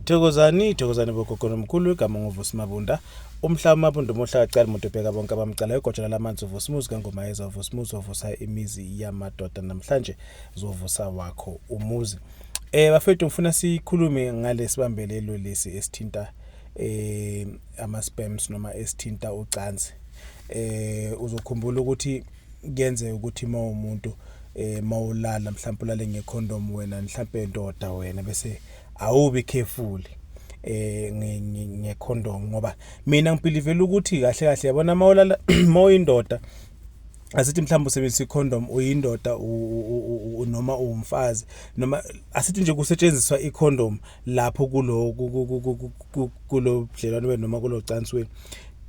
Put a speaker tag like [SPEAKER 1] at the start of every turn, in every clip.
[SPEAKER 1] Thokozani, thokozani bogogo nomkhulu. Igama nguVusi Mabunda. Umhlaba Mabunda umuhla kacala umuntu ubheka bonke abamcalayo igojana lamanzi uVusimuzi kaNgomayeza uVusimuzi ovusa imizi yamadoda namhlanje zovusa wakho umuzi. Bafethu, ngifuna sikhulume ngalesibambelelo lesi esithinta ama sperms noma esithinta ucansi. Uzokhumbula ukuthi kuyenzeka ukuthi mawumuntu mawulala, mhlawumbe ulale ngecondom wena, mhlawumbe ndoda wena, bese awubi careful ngecondom, ngoba mina ngibelievela ukuthi kahle kahle, yabona, mawulala, mawuyindoda, asithi mhlawumbe usebenzisa icondom, uyindoda noma uwumfazi, noma asithi nje kusetshenziswa icondom lapho kulo budlelwane wenu noma kulo cansi wenu,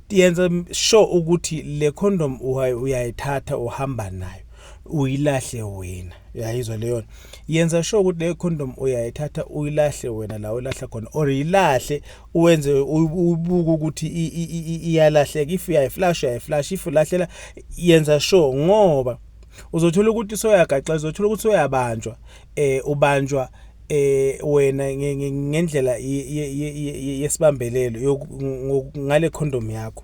[SPEAKER 1] yenza sure ukuthi le condom uyayithatha, uhamba nayo, uyilahle wena. Uyayizwa leyo? Yenza sure ukuthi le condom uyayithatha, uyilahle wena la ulahla khona, or ilahle, uwenze ubuke ukuthi iyalahleka. If uyayiflash, uyayiflash. If ulahlela, yenza sure, ngoba uzothola ukuthi soyagaxa, uzothola ukuthi soyabanjwa, ubanjwa wena ngendlela yesibambelelo ngale condom yakho.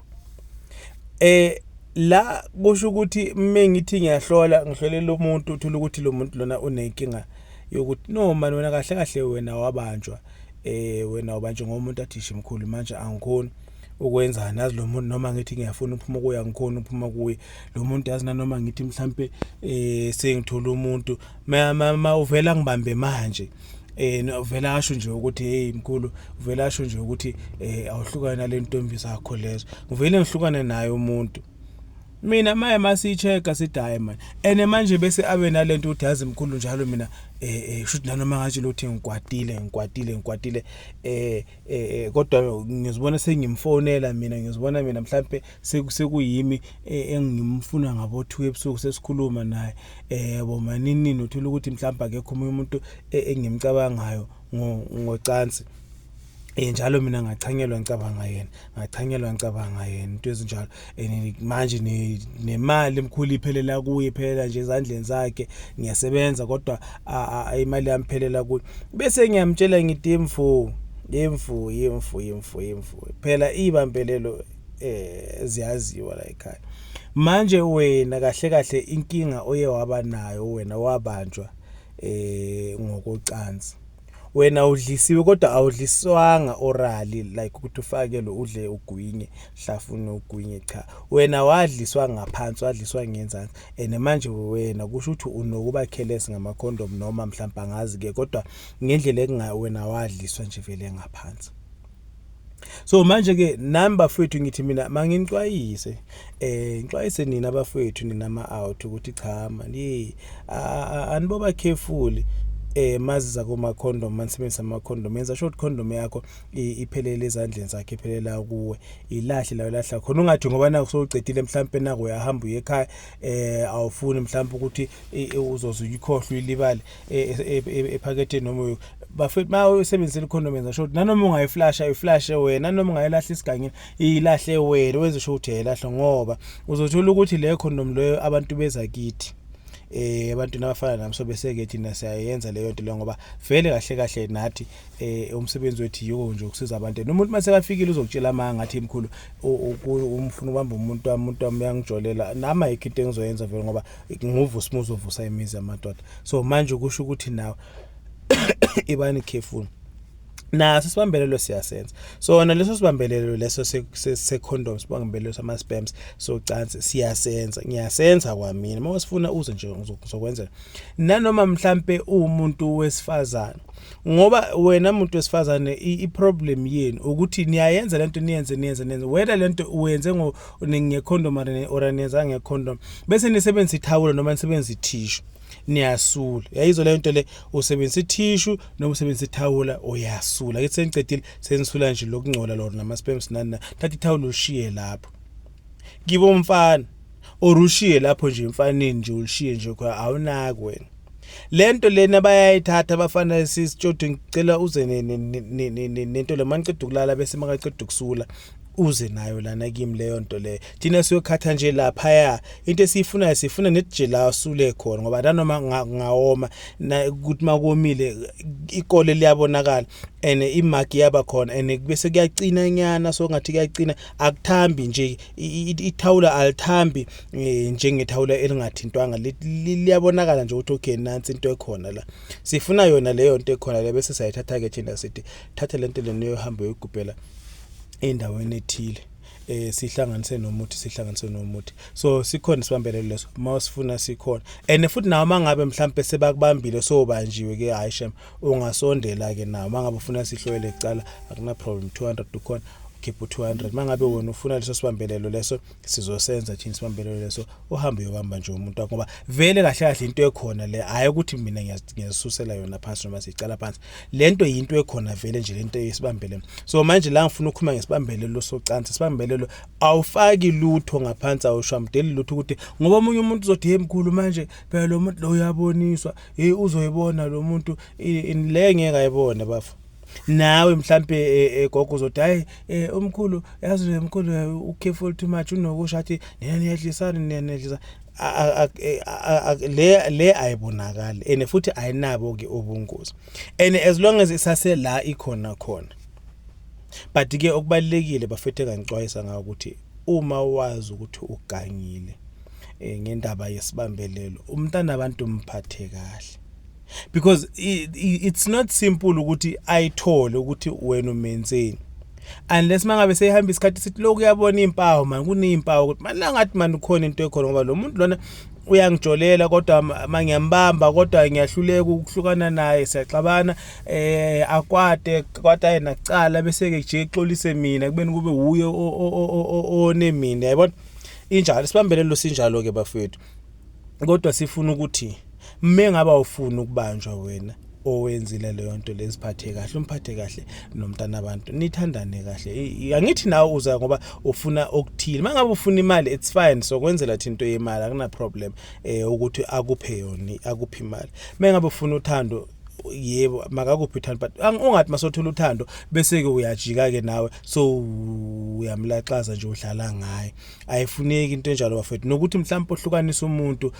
[SPEAKER 1] La kusho ukuthi mengithi ngiyahlola, ngihlolela umuntu, uthola ukuthi lo muntu lona unenkinga yokuthi, no man, wena kahle kahle wena wabanjwa, wena ubanjwe ngomuntu athi shimkhulu, manje angikhoni ukwenzani, yazi lo muntu, noma ngithi ngiyafuna ukuphuma kuye, angikhoni ukuphuma kuye lo muntu, yazi, nanoma ngithi mhlambe sengithola umuntu, ma uvela ngibambe manje, uvela asho nje ukuthi, hey mkhulu, uvela asho nje ukuthi awuhlukane nale ntombi zakho lezo, ngivele ngihlukane naye umuntu mina. Maye masiyi-check-a, sithi hayi man, and manje bese abe nalento ukuthi, yazi mkhulu, njalo mina shuthi nanoma ngathi lothi ngikwatile, ngikwatile, ngikwatile, kodwa ngizibona sengimfonela mina, ngizibona mina mhlambe sekuyimi engimfuna ngabo 2 ebusuku, sesikhuluma naye bo manini, uthola ukuthi mhlawumbe akekho omunye umuntu engimcabangayo ngocansi. Njalo mina ngachanyelwa ngicabanga yena, ngachanyelwa ngicabanga yena, into ezinjalo. And manje nemali emkhulu iphelela kuye, iphelela nje ezandleni zakhe. Ngiyasebenza kodwa imali yami phelela kuye. Bese ngiyamtshela ngithi, imfu imfu imfu imfu imfu, phela ibambelelo ziyaziwa la ekhaya. Manje wena kahle kahle inkinga oye waba nayo, wena wabanjwa ngokocansi. Wena udlisiwe, kodwa awudliswanga orally, like ukuthi ufake lo udle, ugwinye, hlafune, ugwinye. Cha, wena wadliswa ngaphansi, wadliswa ngenzansi. And manje wena kusho ukuthi unokuba careless ngama condom, noma mhlawumbe angazi ke, kodwa ngendlela ekunga wena wadliswa nje vele ngaphansi. So manje ke nami bafethu, ngithi mina manginicwayise, ngixwayise nina bafethu, nina ama out, ukuthi cha man, hey, aniboba careful maziza kuma condom, manisebenzisa ama condom. Yenza sure condom yakho iphelele ezandleni zakhe, iphelela kuwe, ilahle la ulahla khona. Ungathi ngoba naku sowucedile, mhlambe naku uyahamba uye ekhaya, awufuni mhlambe ukuthi uzoze uyikhohlwe, uyilibale ephaketheni noma. Bafethu, ma usebenzisile icondom, yenza sure nanoma ungayiflasha, uyiflashe wena, nanoma ungayilahla isigangeni, ilahle wena, wenze sure ukuthi uyayilahla, ngoba uzothola ukuthi le condom leyo, abantu beza kithi, abantu nabafana nami, sobe seke thina siyayenza leyo nto leyo, ngoba vele kahle kahle nathi umsebenzi wethu yiko nje ukusiza abantu. Umuntu mase kafikile uzokutshela amanga, ngathi mkhulu, umfuna ubamba umuntu wami, umuntu wami uyangijolela, nami ayikho into engizoyenza vele, ngoba nguVusimuzi ovusa imizi yamadoda. So manje kusho ukuthi nawe ibani careful. Naso isibambelelo siyasenza sona leso sibambelelo leso se-condom, sibambelelo sama sperms socansi, siyasenza, ngiyasenza kwamina. Uma usifuna uze nje, ngizokwenzela, nanoma mhlambe umuntu wesifazane, ngoba wena muntu wesifazane i-problem yenu ukuthi niyayenza lento, niyenze, niyenze, niyenze, whether lento uyenze ngo ngecondom or niyenza ngecondom, bese nisebenzisa ithawula noma nisebenzisa itissue, niyasula. Uyayizwa leyo nto le? Usebenzisa itissue noma usebenzisa ithawula, uyasula. Ke senicedile, senisula nje lokungcola lo nama sperms nani na, thatha ithawula ushiye lapho kibo umfana, or ushiye lapho nje emfaneni nje, ulishiye nje khona, awunaki wena. Lento lena bayayithatha abafana. Sisitshodo, ngicela uze nento le maniceda ukulala, bese makaceda ukusula. Uze nayo lana kimi leyo nto leyo. Thina siyokhatha nje laphaya, into esiyifunayo sifuna nethi la sule khona, ngoba nanoma ngawoma ukuthi makomile ikole liyabonakala and imark iyaba khona and bese kuyacina nyana, so ngathi kuyacina, akuthambi nje ithawula alithambi njengethawula elingathintwanga, liyabonakala nje ukuthi okay, nansi into ekhona la. Sifuna yona leyo nto ekhona le, bese sayithatha ke thina sithi thatha lento lena uyohamba uyigubhela endaweni ethile, sihlanganise nomuthi, sihlanganise nomuthi. So sikhona isibambelelo leso mawusifuna, sikhona. And futhi nawe mangabe mhlambe sebakubambile, sobanjiwe ke, hayi shem, ungasondela ke nawe mangabe ufuna sihlwele icala, akuna problem, 200 ukhona, ukhipha u200. Mangabe wena ufuna leso sibambelelo leso, sizosenza thina isibambelelo leso, uhambe uyobamba nje umuntu wakho, ngoba vele kahle kahle into ekhona le, hayi ukuthi mina ngiyazisusela yona phansi noma sicala phansi lento, yinto ekhona vele nje lento yesibambelelo. So manje la ngifuna ukukhuluma ngesibambelelo socansi. Isibambelelo awufaki lutho ngaphansi, awushambudeli lutho, ukuthi ngoba omunye umuntu uzothi, "Hey mkhulu, manje phela lo muntu lo uyaboniswa, hey uzoyibona lo muntu." Le ngeke ayibone bafo. Nawe mhlambe gogo uzothi, "Hayi umkhulu, yazi mkhulu ucareful too much, unokusho athi nina niyadlisana, nina niyadlisana." Le ayibonakali and futhi ayinabo ke ubungozi, and as long as isase la ikhona khona. But ke okubalekile bafethu engangixwayisa ngawo ukuthi uma wazi ukuthi ugangile ngendaba yesibambelelo, umntana abantu umphathe kahle, because it's not simple ukuthi ayithole ukuthi wena umenzeni, unless mangabe seyihamba isikhathi sithi lokhu uyabona impawu man, kunezimpawu ukuthi man langathi man ukhona into ekhona, ngoba lo muntu lona uyangijolela kodwa mangiyambamba kodwa ngiyahluleka ukuhlukana naye, siyaxabana, akwate kwata yena kucala, bese ke nje exolise mina kubeni kube uye one mina, yayibona injalo isibambelelo sinjalo ke bafethu. Kodwa sifuna ukuthi mengaba ufuna ukubanjwa wena owenzile leyo nto leziphathe kahle, umphathe kahle nomntana abantu, nithandane kahle. Angithi nawe uza ngoba ufuna okuthile, mangabe ufuna imali, it's fine, so kwenzela thina into yemali, akuna problem ukuthi akuphe yona, akuphe imali. Mengabe ufuna uthando, yebo, makakuphi uthando, but ungathi masothola uthando bese ke uyajika ke nawe, so uyamlaxaza nje, udlala ngaye. Ayifuneki into enjalo bafethu, nokuthi mhlawumbe ohlukanisa umuntu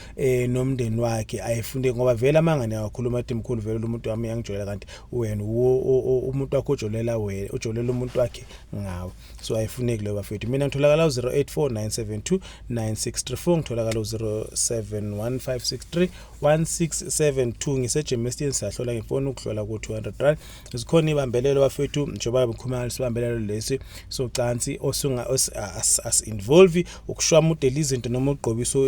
[SPEAKER 1] nomndeni wakhe ayifuneki, ngoba vele amangane yakhuluma athi, "Mkhulu, vele lo muntu wami uyangijolela," kanti wena umuntu wakho ujolela wena, ujolela umuntu wakhe ngawe. So ayifuneki leyo bafethu. Mina ngitholakala u084 972 9634, ngitholakala u071 563 1672, ngiseGermiston. Siyahlola ngefoni, ukuhlola ku 200 rand. Zikhona ibambelelo bafethu, njengoba ngikhuluma ngesibambelelo lesi socansi osunga as involve ukushwamudela izinto noma ugqobisa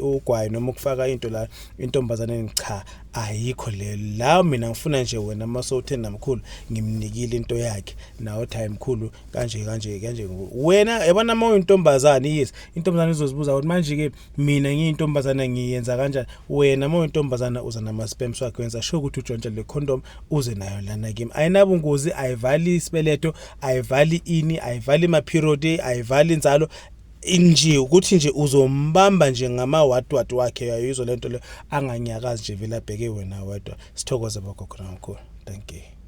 [SPEAKER 1] ugwayi noma ukufaka into la intombazaneni. Cha, ayikho le la. Mina ngifuna nje wena masowuthe namkhulu ngimnikile into yakhe, nawe uthi, "Mkhulu, kanje kanje kanje." Wena yabona uma uyintombazane, yes, intombazane izozibuza ukuthi manje ke mina ngiyintombazane ngiyenza kanjani. Wena uma uyintombazana uza nama sperms wakhe, wenza sure ukuthi utshontsha le condom, uze nayo lana kimi. Ayinabungozi, ayivali isibeletho, ayivali ini, ayivali ma period, ayivali inzalo nje, ukuthi nje uzombamba nje ngama what what wakhe, uyayizwa lento le, anganyakazi nje, vele abheke wena wedwa. Sithokoze bogogo namkhulu, thank you.